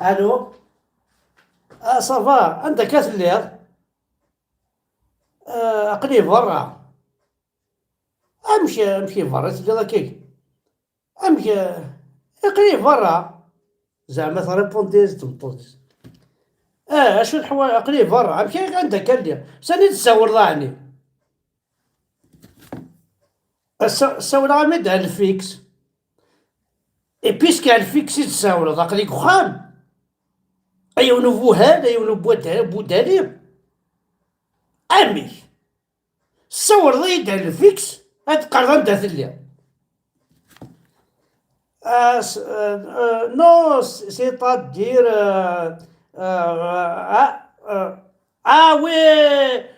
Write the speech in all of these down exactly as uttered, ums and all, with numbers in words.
Allô? Ah, ça va, anda akka telliḍ? Ah, aql-i berra. Amek, amek i berra telliḍ akka? Amek, ah, aql-i berra. Zeɛma tṛipundi-as-d tmeṭṭut-is. Ah, acu lḥwa-, aql-i berra. Amek, anda akka lliɣ? Sani d-tsawleḍ ɛni? Ass-a, ssawleɣ-am-id ɣer Lfiks. Et puisque ɣer Lfiks i d-tsawleḍ, aql-i deg uxxam. A yiwen ubuhal, a yiwen ubudali. Amek? Ssawleḍ-iyi-d ɣer Lfiks, ad d-qqareḍ anda telliḍ. Ah, s-, euh, euh, non, c-, c'est-à-dire, euh, euh, ah, euh, ah oui,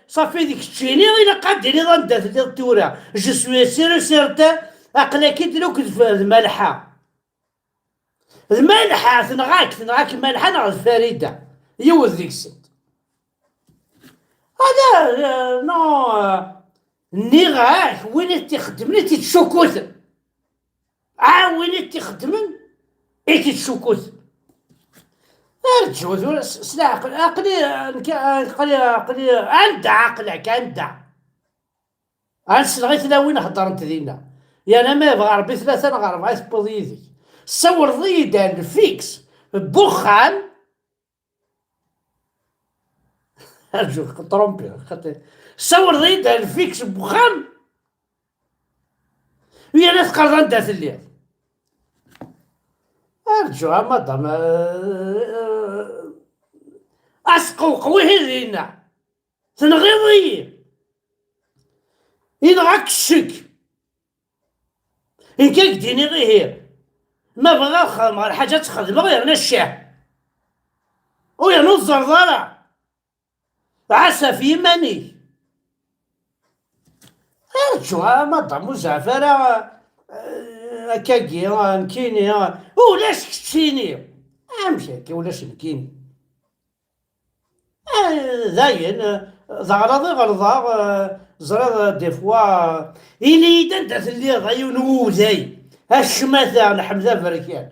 ça fait d keččini, ilaq ad d-tiniḍ anda telliḍ tura. Je suis sûr et certain, aql-ak-id d Malḥa. D Malḥa, tenɣa-k, tenɣa-k Malḥa neɣ d Farida? Yiwet deg-sent. Ala, euh, non, euh, nniɣ-ak, win i t-ixeddmen i t-id-ccukuten. A win i t-ixeddmen i t-id-ccukuten. Arǧu tura s, s leɛqel, aql-i, nekk, aql-i, aql-i, anda aql-ak, anda? Ad ssneɣ i tlawin heddrent dinna. Yerna ma yebɣa Rebbi tlata neɣ rebɛa i tewwiḍ yid-k. Ssawleḍ-iyi-d ar Lfiks n wexxam. Arǧu, trompi, xaṭi. Ssawleḍ-iyi-d ar Lfiks n wexxam. Yerna teqqareḍ anda telliḍ. Arǧu, a madam, euh, asqewqew ihi dinna. Tenɣiḍ-iyi. Yenɣa-k ccek. Nekk ad k-d-iniɣ ihi. Ma bɣiɣ ad xedmeɣ lḥaǧa ad tt-xedmeɣ yerna ccah. U yerna ur tẓerreḍ ara. Ɛas ɣef yiman-ik. Arǧu, a madam, ur zeɛɛef ara, eh, akkagi, eh, nekkini, eh, ulac keččini. Amek akka ulac nekkini? Eh, dayen, eh, d aɣlaḍ i ɣelḍeɣ, eh, ẓriɣ, eh, des fois, eh, ini-yi-d anda telliḍ, a yiwen n wuday, a ccmata n Ḥmed Aberkan.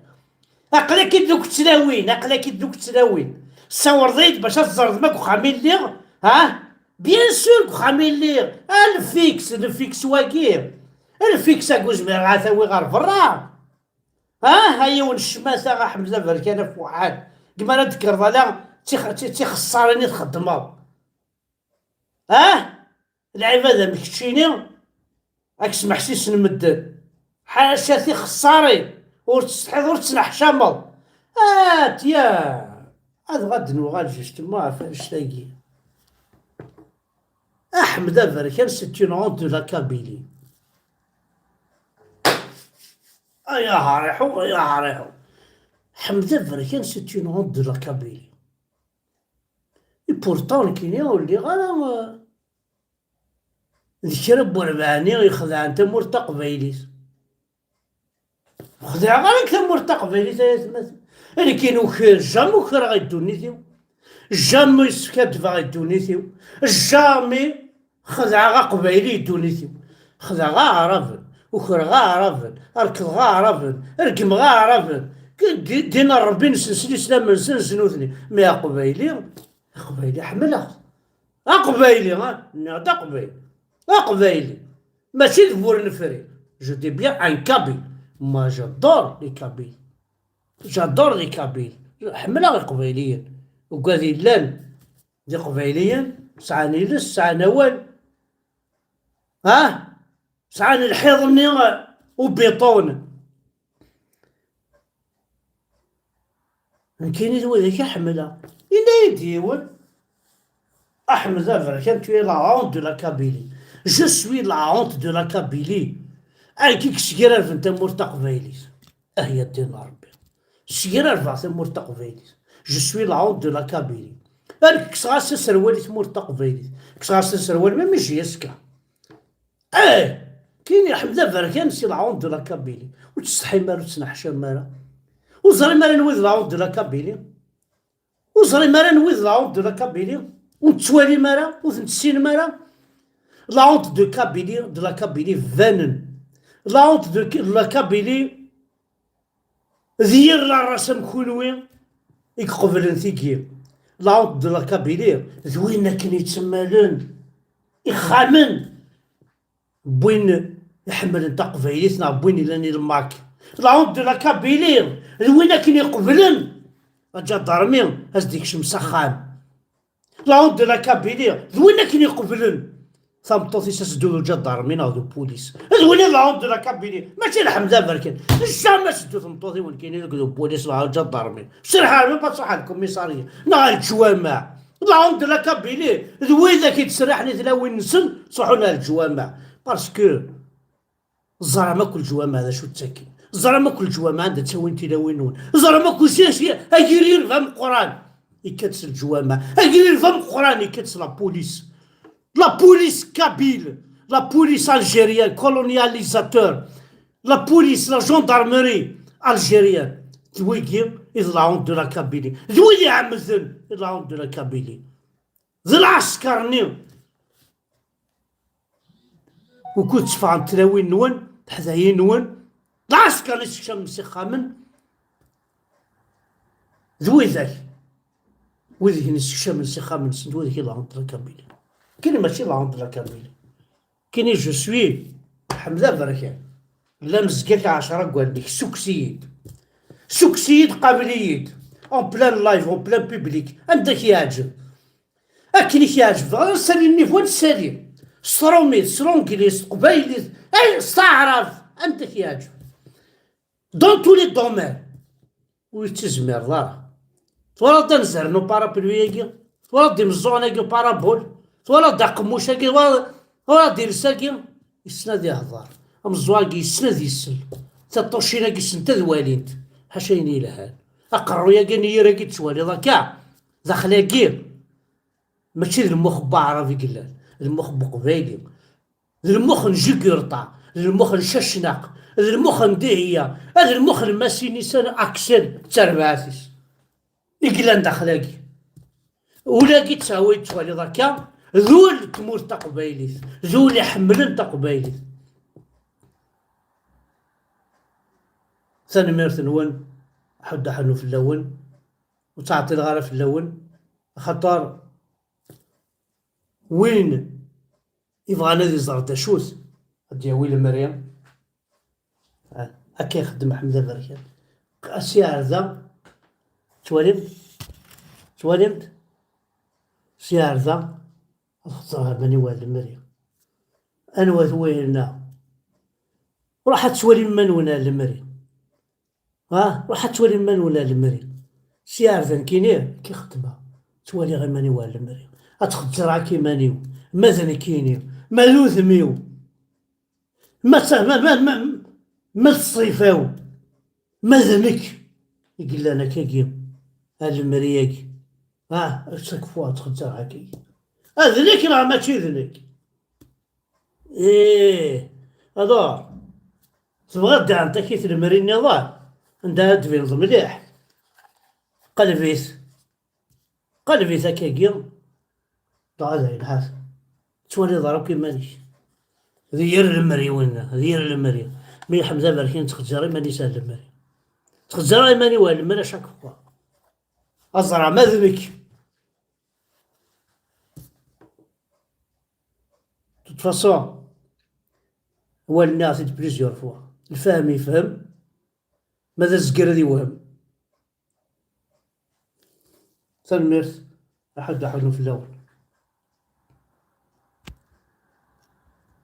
Aql-ak-id deg tlawin, aql-ak-id deg tlawin. Tessawleḍ-iyi-d bac ad teẓreḍ ma deg uxxam i lliɣ, ha? Bien sûr deg uxxam i lliɣ. A Lfiks, Lfiks wagi. Lfiks-agi ur zmireɣ ad t-awiɣ ɣer berra. Ah, a yiwen ccmata a Ḥmed Aberkan Fuɛad. Deg mi ara d-tekkreḍ ala d tix-, d tix-, d tixessarin i txeddmeḍ. Ah? Lɛibad am keččini, ad k-smeḥsisen medden. Ḥaca tixessarin, ur tsetḥiḍ, ur tettneḥcameḍ. Ah, tiens! Ad ɣad nuɣal justement ɣef annect-agi. Aḥmed Aberkan, c'est une honte de la Kabylie. Ay aḥriḥu, ay aḥriḥu. Ḥmed Aberkan, c'est une honte de la Kabylie. Et pourtant, nekkini ur lliɣ ara, euh, d kra n werbaɛni ixedɛen tamurt taqbaylit. Ur xdiɛeɣ ara deg tamurt taqbaylit, ay atmaten. Nekkini ukir-, jamais ukreɣ i ddunit-iw. Jamais skaddbeɣ i ddunit-iw. Jamais xedɛeɣ aqbayli i ddunit-iw. Xedɛeɣ aɛraben, ukreɣ aɛraben, rekḍeɣ aɛraben, regmeɣ aɛraben. K-, di-, din Ṛebbi nessen s lislam-nsen, s nutni. Mais aqbayli, aqbayli ḥemmleɣ-t. Aqbayli, ha? Nniɣ-d aqbayli. Aqbayli. Mačči d bur nefri. Je dis bien un kabyle. Moi, j'adore les Kabyles. J'adore les Kabyles. Ḥemmleɣ iqbayliyen. Ugad yellan d iqbayliyen, sɛan iles, sɛan awal. Ha? Sɛan lḥiḍ-nni, uh, ubiṭun. Nekkini d widak i ḥemmleɣ. Yenna-yi-d yiwen, Aḥmed Aberkan, tu es la honte de la Kabylie. Je suis la honte de la Kabylie. Ayen i yessegrarben tamurt taqbaylit. Ah ya ddin n Ṛebbi. Ssegrarbeɣ tamurt taqbaylit. Je suis la honte de la Kabylie. Ar kkseɣ-as aserwal i tmurt taqbaylit. Kkseɣ-as aserwal, même J S K. Eh! Kini Ḥmed Aberkan, c'est la honte de la Kabylie. Ur tsetḥim ara, ur tettneḥcam ara. Ur ẓrim ara anwa i d la honte de la Kabylie. Ur ẓrim ara anwa i d la honte de la Kabylie. Ur nettwalim ara, ur ten-tessinem ara. La honte de Kabylie, de la Kabylie banen. La honte de, de la Kabylie d yir la race am kunwi. i iqeblen tigi. La honte de la Kabylie, d win akken yettemmalen ixxamen n win iḥemmlen taqbaylit neɣ n win yellan i lmak. La honte de la Kabylie, d win akken iqeblen aǧadarmi ad s-d-ikcem s axxam. La honte de la Kabylie, d win akken iqeblen tameṭṭut-is ad s-ddu d uǧadarmi neɣ d upulis. D win i la honte de la Kabylie, mačči d Ḥmed Aberkan. Jamais ad s-ddu tmeṭṭut-iw nekkini deg d upulis neɣ uǧadarmi. Serḥeɣ même pas truḥ ar lkumisarya neɣ ar leǧwameɛ. La honte de la Kabylie, d widak i d-serraḥen i tlawin-nsen, ttruḥun ar leǧwameɛ. Parce que ẓram akk leǧwameɛ d acu ttakin. Ẓram akk leǧwameɛ anda ttawin tilawin-nwen. Ẓram akk si, si, agrir d ameqqran. Ikkat s leǧwameɛ. Agrir d ameqqran, ikkat s la police. La police kabyle, la police algérienne, colonialisateur, la police, la gendarmerie algérienne. D wigi i d la honte de la Kabylie. D wid iɛemmden i d la honte de la Kabylie. D lɛesker-nni. Wukud tteffɣent tlawin-nwen, teḥdayin-nwen, d lɛesker i sekcamen s ixxamen, d widak. Wid i sekcamen s ixxamen-nsen, d widak i la honte de la Kabylie. Kini mačči la honte de la Kabylie. Kini je suis Ḥmed Aberkan. La mezgak ɛecra n wallen-ik, ssukkes-iyi-d. Ssukkes-iyi-d, qabel-iyi-d. En plein live, en plein public. Anda k-yeɛǧeb. Akken i k-yeɛǧeb, dɣa sali nnivu n sali. S trumit, s langliz, s teqbaylit, ay, s taɛrabt, anda k-yeɛǧeb. Dans tous les domaines. Ur yettizmir ara. Twalaḍ anzaren n uparapluie-agi? Twalaḍ imeẓẓuɣen-agi uparabol? Twalaḍ aqemmuc-agi? Twalaḍ, twalaḍ iles-agi? Yessen ad ihḍer. Ameẓẓuɣ-agi yessen ad isel. Tiṭṭucin-agi ssent ad walint. Ḥaca ayen yelhan. Aqerruy-agi n yir-agi tettwaliḍ akka? Daxel-agi. Mačči d lmux n waɛrab i yellan, d lmux n uqbayli, d lmux n Jugurṭa, d lmux n Cacnaq, d lmux n Dihya, d lmux n Masinisa n Aksel d terbaɛt-is i yellan daxel-agi. Ulagi ttaway tettwaliḍ akka, d ul n tmurt taqbaylit, d ul iḥemmlen taqbaylit. Tanemmirt-nwen, ḥedd aḥennu fell-awen, ur ttɛeṭṭileɣ ara fell-awen, axaṭer win ibɣan ad iẓer d acu-t, ad d-yawi lemri, akka ixeddem Ḥmed Aberkan. Asiɛer da, tettwalim? Tettwalim-t? Siɛer da, ad xeẓẓreɣ iman-iw ar lemri. Anwa-t wayen-a? Ruḥ ad twalim iman-nwen ar lemri. Ha? Ruḥ ad twalim iman-nwen ar lemri. Siɛer da nekkini, akka i xeddmeɣ. Ttwaliɣ iman-iw ar lemri. Ad xeẓẓreɣ akka iman-iw. Ma d nekkini, ma d udem-iw, ma d ta-, ma, ma, ma, ma d ṣṣifa-w, ma d nekk i yellan akkagi, ar lemri-agi. Ah, chaque fois ad xeẓẓreɣ akkagi. Ah, d nekk neɣ mačči d nekk? Ih, alors, tebɣiḍ ad d-ɛenṭakit lemri nniḍen, anda ara d-tbineḍ mliḥ? Qleb-it. Qleb-it akkagi, dɣa dayen ḥat. Tettwaliḍ ara akk iman-ik. D yir lemri winna, d yir lemri. Mi Ḥmed Aberkan ttxezzir iman-is ar lemri. Ttxezzir iman-iw ar lemri à chaque fois. Aẓra ma d nekk. De toute façon, awal nniɣ-t-id plusieurs fois. Lfahem yefhem, ma d azger ad iwhem. Tanemmirt, aḥedd aḥunnu fell-awen.